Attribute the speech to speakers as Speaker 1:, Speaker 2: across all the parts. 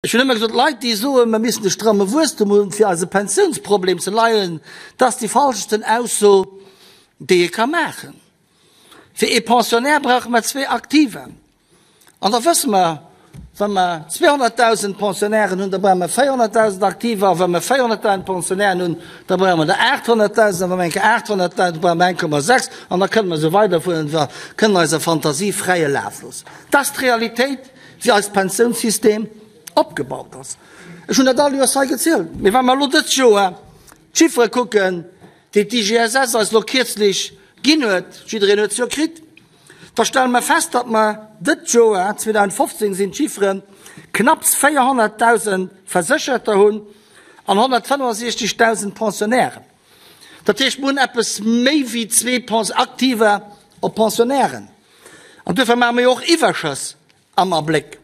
Speaker 1: Ech hunn ëmmer gesot, Leit, déi soen, mer missten e stramme Wuesstum hunn, fir eise Pensiounsproblem ze leien, dat ass déi falschesten Ausso, déi ee ka maachen. Fir ee Pensionnaire brauche mer zwee Aktiver. An da wësse mer, wa mer 200.000 Pensionnairen hunn, da brauche mer 400.000 Aktiver, a wa mer 400.000 Pensionnairen hunn, da brauche mer der 800.000, a wa mer eng Kéier 800.000, da brauche mer 1,6, an da kënne mer esou weiderfueren, da kënnen eiser Fantasie fräie Laf loossen. Dat ass d'Realitéit, wéi eist Pensiounssystem opgebaut ass. Ech hunn dat all Joers hei gezielt. Mee wa mer elo dëst Joer d'Chiffere kucken, déi d'IGSS eis elo kierzlech ginn huet, jiddereen huet se jo kritt, da stelle mer fest, datt mer dëst Joer, 2015 sinn d'Chifferen, knapps 400.000 Versécherter hunn an 165.000 Pensionnairen. Dat heescht, mer hunn eppes méi wéi zwee Aktiver op Pensionnairen. An duerfir maache mer jo och Iwwerschëss am Abléck.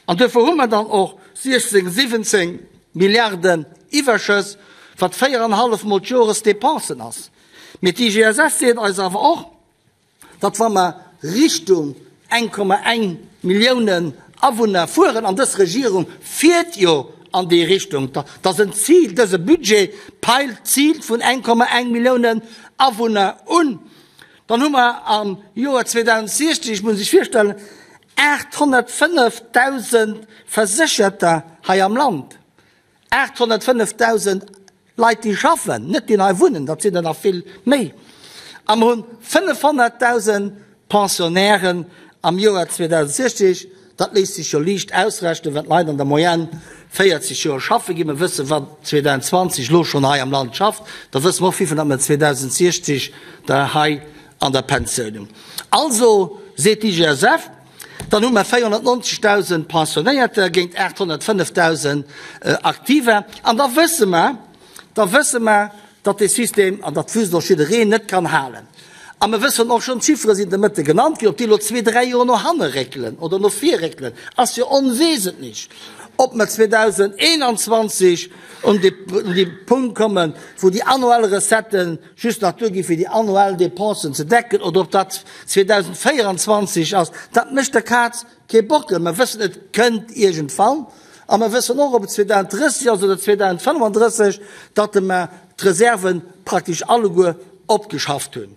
Speaker 1: An duerfir hu mer dann och 16, 17 Milliarden Iwwerschëss, wat véierenhallef Mol d'Joresdepensen ass. Mee d'IGSS seet eis awer och, datt wa mer Richtung 1,1 Milliounen Awunner fueren, an dës Regierung fiert jo an déi Richtung, dat ass en Zil, dëse Budget peilt d'Zil vun 1,1 Milliounen Awunner un, Dann hu mer am Joer 2060, muss ee sech virstellen, 805.000 Versécherter hei am Land. 805.000 Leit, déi schaffen, net déi hei wunnen, dat sinn der nach vill méi. A mer hunn 500.000 Pensionnairen am Joer 2060. Dat léisst sech jo liicht ausrechnen, wann d'Leit an der Moyenne 40 Joer schaffe ginn. Mer wëssen, wat 2020 elo schonn hei am Land schafft. Da wësse mer och, wéivill datt mer 2060 der hei an der Pensioun hunn. Also, seet d'IGSF, dann hu mer 490.000 Pensionéierter géint 805.000 Aktiver. An da wësse mer, da wësse mer, datt dee System, an dat wüsst och jiddereen, net kann halen. A mer wëssen och schonn, d'Chiffere sinn de Mëtte genannt ginn, ob déi elo zwee, dräi Joer no hanne réckelen oder no vir réckelen, ass jo onwesentlech. Ob mer 2021 un dee Punkt kommen, wou déi annuell Recettë just nach duerginn, fir déi annuell Dépensen ze decken, oder ob dat 2024 ass, dat mécht der Kaz Kee Bockel, mer wëssen et kënnt iergendwann a mer wëssen och, ob et 2030 ass oder 2035, datt mer d'Reserven praktesch alleguer opgeschafft hunn.